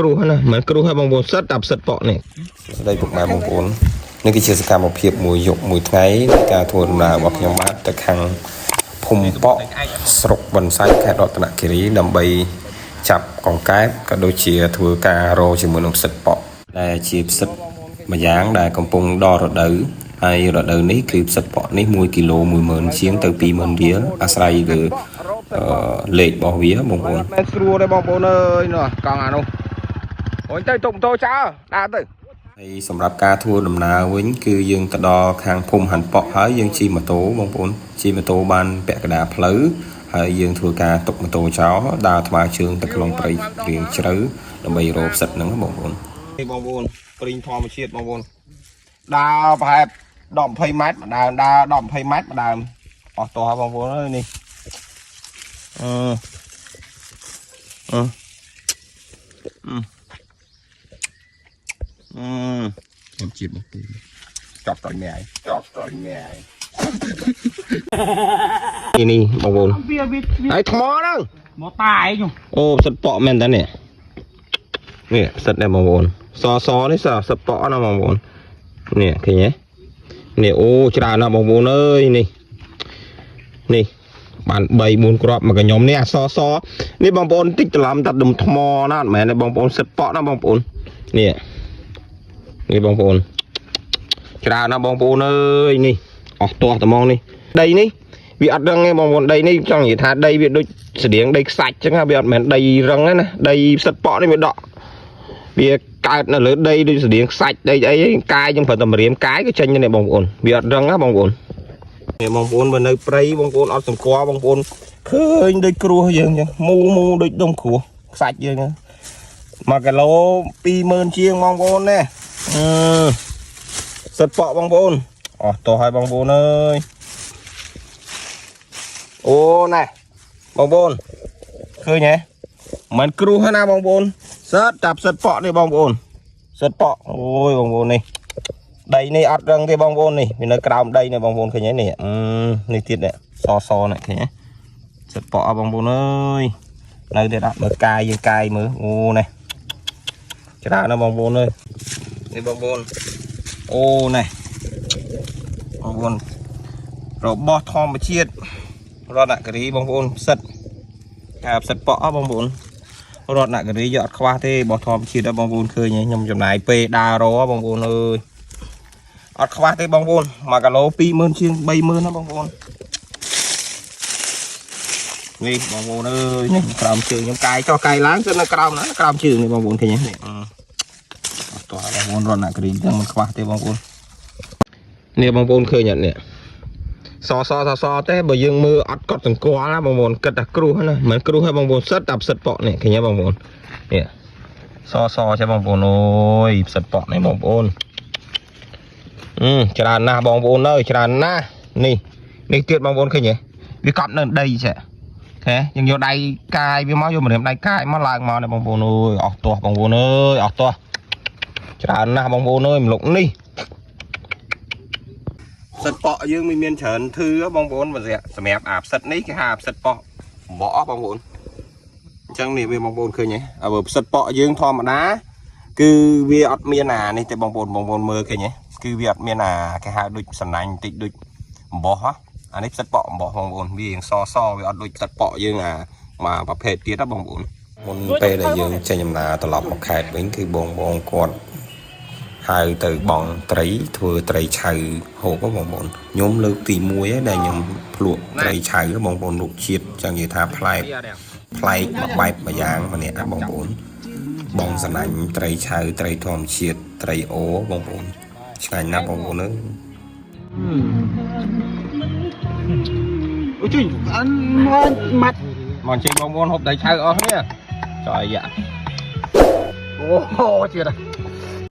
គ្រោះណាមិនគ្រោះហើយបងប្អូនសិតតែផ្សិតប៉ក់នេះ ស្ដីពុកម៉ែបងប្អូននេះគឺជាសកម្មភាពមួយយប់មួយថ្ងៃនៃការធ្វើដំណើររបស់ខ្ញុំបាទទៅខាងភូមិប៉ក់ស្រុកបន្សាយខេត្តរតនគិរីដើម្បីចាប់កង្កែបក៏ដូចជាធ្វើការរកជាមួយនឹងផ្សិតប៉ក់ដែលជាផ្សិតម្យ៉ាងដែលកំពុងដល់រដូវហើយរដូវនេះគឺផ្សិតប៉ក់នេះ1គីឡូ10000ជាងទៅ20000រៀលអាស្រ័យលើអឺលេខរបស់វាបងប្អូន អត់មែនស្រួលទេបងប្អូនអើយនោះកង់អានោះអូយទៅទុកម៉ូតូចោលដើរទៅ ហើយសម្រាប់ការធ្វើដំណើរវិញគឺយើងទៅដល់ខាងភូមិហាន់ប៉ក់ហើយយើងជិះម៉ូតូបងប្អូនជិះម៉ូតូបានពាក់កណ្ដាលផ្លូវហើយយើងធ្វើការទុកម៉ូតូចោលដើរថ្មើរជើងទៅក្នុងព្រៃរៀងជ្រៅដើម្បីរកផ្សិតហ្នឹងបងប្អូន នេះបងប្អូនព្រីងធម្មជាតិបងប្អូនដើរប្រហែល10 20ម៉ែត្រម្ដើមដើរ10 20ម៉ែត្រម្ដើមអស់តោះបងប្អូនអើយនេះអឺអឺអឺធម្មជាតិបងប្អូនចប់តយម៉ែចប់តយម៉ែនេះនេះបងប្អូន វាវា ហើយថ្មហ្នឹង មកតាឯង អូផ្សិតប៉ក់មែនតើនេះនេះផ្សិតនេះបងប្អូនសសនេះសផ្សិតប៉ក់ណាបងប្អូននេះឃើញទេនេះអូច្រើនណាស់បងប្អូនអើយនេះនេះបាន3 4គ្រាប់មកកញ្ញុំនេះអាសសនេះបងប្អូនតិចច្រឡំតាដុំថ្មណាអត់មែនទេបងប្អូនផ្សិតប៉ក់ណាបងប្អូននេះនេះបងប្អូនច្រើនណាស់បងប្អូនអើយនេះអស់ទាស់ត្មងនេះដីនេះវាអត់រឹងទេបងប្អូនដីនេះចង់និយាយថាដីវាដូចស្តៀងដីខ្សាច់ចឹងវាអត់មែនដីរឹងទេណាដីផ្សិតប៉ក់នេះវាដកវាកើតនៅលើដីដូចស្តៀងខ្សាច់ដីអីកាយចឹងប្រើតែម្រាមកាយក៏ចេញដែរនេះបងប្អូនវាអត់រឹងណាបងប្អូននេះបងប្អូនបើនៅព្រៃបងប្អូនអត់សម្គាល់បងប្អូនឃើញដូចគ្រោះយើងចឹងមូមូដូចដុំគ្រោះខ្សាច់យើងចឹង1គីឡូ20000ជាងបងប្អូនណាអឺផ្សិតប៉ក់បងប្អូនអស់តោះហើយបងប្អូនអើយអូណែបងប្អូនឃើញទេមិនគ្រោះទេណាបងប្អូនសិតចាប់សិតប៉ក់នេះបងប្អូនសិតប៉ក់អូយបងប្អូននេះដីនេះអត់រឹងទេបងប្អូននេះវានៅក្រោមដីនេះបងប្អូនឃើញទេនេះអឺនេះទៀតនេះសសនេះឃើញទេសិតប៉ក់បងប្អូនអើយនៅទៀតអត់មើលកាយយើងកាយមើលអូនេះច្រើនណាស់បងប្អូនអើយនេះបងប្អូនអូនេះបងប្អូនរបស់ធម្មជាតិ រតនគិរីបងប្អូនផ្សិតអាផ្សិតប៉ក់ហ៎បងប្អូនរតនគិរីយកអត់ខ្វះទេរបស់ធម្មជាតិហ៎បងប្អូនឃើញហើយខ្ញុំចំណាយពេលដើររកហ៎បងប្អូនអើយអត់ខ្វះទេបងប្អូន1គីឡូ20000ជាង30000ណាបងប្អូននេះបងប្អូនអើយនេះក្រោមជើងខ្ញុំកាយចុះកាយឡើងទៅនៅក្រោមណាក្រោមជើងនេះបងប្អូនឃើញទេនេះអឺអត់តោះបងប្អូនរតនគិរីអញ្ចឹងមិនខ្វះទេបងប្អូននេះបងប្អូនឃើញអត់នេះ សសសសទេបើយើងមើលអត់កត់សង្កល់ណាបងប្អូនគិតថាគ្រោះណាមិនគ្រោះទេបងប្អូនសិតតែផ្សិតប៉ក់នេះឃើញទេបងប្អូននេះសសចេះបងប្អូនអូយផ្សិតប៉ក់នេះបងប្អូនអឺច្រើនណាស់បងប្អូនអើយច្រើនណាស់នេះនេះទៀតបងប្អូនឃើញទេវាកប់នៅដីចេះខេយើងយកដៃកាយវាមកយកម្រាមដៃកាយមកឡើងមកនេះបងប្អូនអើយអស់ទាស់បងប្អូនអើយអស់ទាស់ច្រើនណាស់បងប្អូនអើយម្លុកនេះ ផ្សិតប៉ក់យើងមានមានច្រើនធឺបងប្អូនសម្រាប់អាផ្សិតនេះគេហៅផ្សិតប៉ក់បកបងប្អូនអញ្ចឹងនេះវាបងប្អូនឃើញទេបើផ្សិតប៉ក់យើងធម្មតាគឺវាអត់មានអានេះទេបងប្អូនបងប្អូនមើលឃើញទេគឺវាអត់មានអាគេហៅដូចសំណាញ់បន្តិចដូចអំបោះហ៎អានេះផ្សិតប៉ក់អំបោះបងប្អូនវារៀងសសវាអត់ដូចផ្សិតប៉ក់យើងអាមួយប្រភេទទៀតណាបងប្អូន មុនពេលដែលយើងចេញដំណើរត្រឡប់មកខេត្តវិញគឺបងបងគាត់ហៅទៅបងត្រីធ្វើត្រីឆៅហូបហ៎បងប្អូនខ្ញុំលើកទី1ហើយដែលខ្ញុំភ្លក់ត្រីឆៅហ៎បងប្អូនរសជាតិចង់និយាយថាប្លែកប្លែកមួយបែបមួយយ៉ាងម្នាក់ណាបងប្អូនបងស្រឡាញ់ត្រីឆៅត្រីធម្មជាតិត្រីអូបងប្អូនឆ្ងាញ់ណាស់បងប្អូនអើយ អូជួយ អិនមកម៉ាត់ មកជិះបងប្អូនហូបត្រីឆៅអស់គ្នាចយយ៉ាអូជាតិ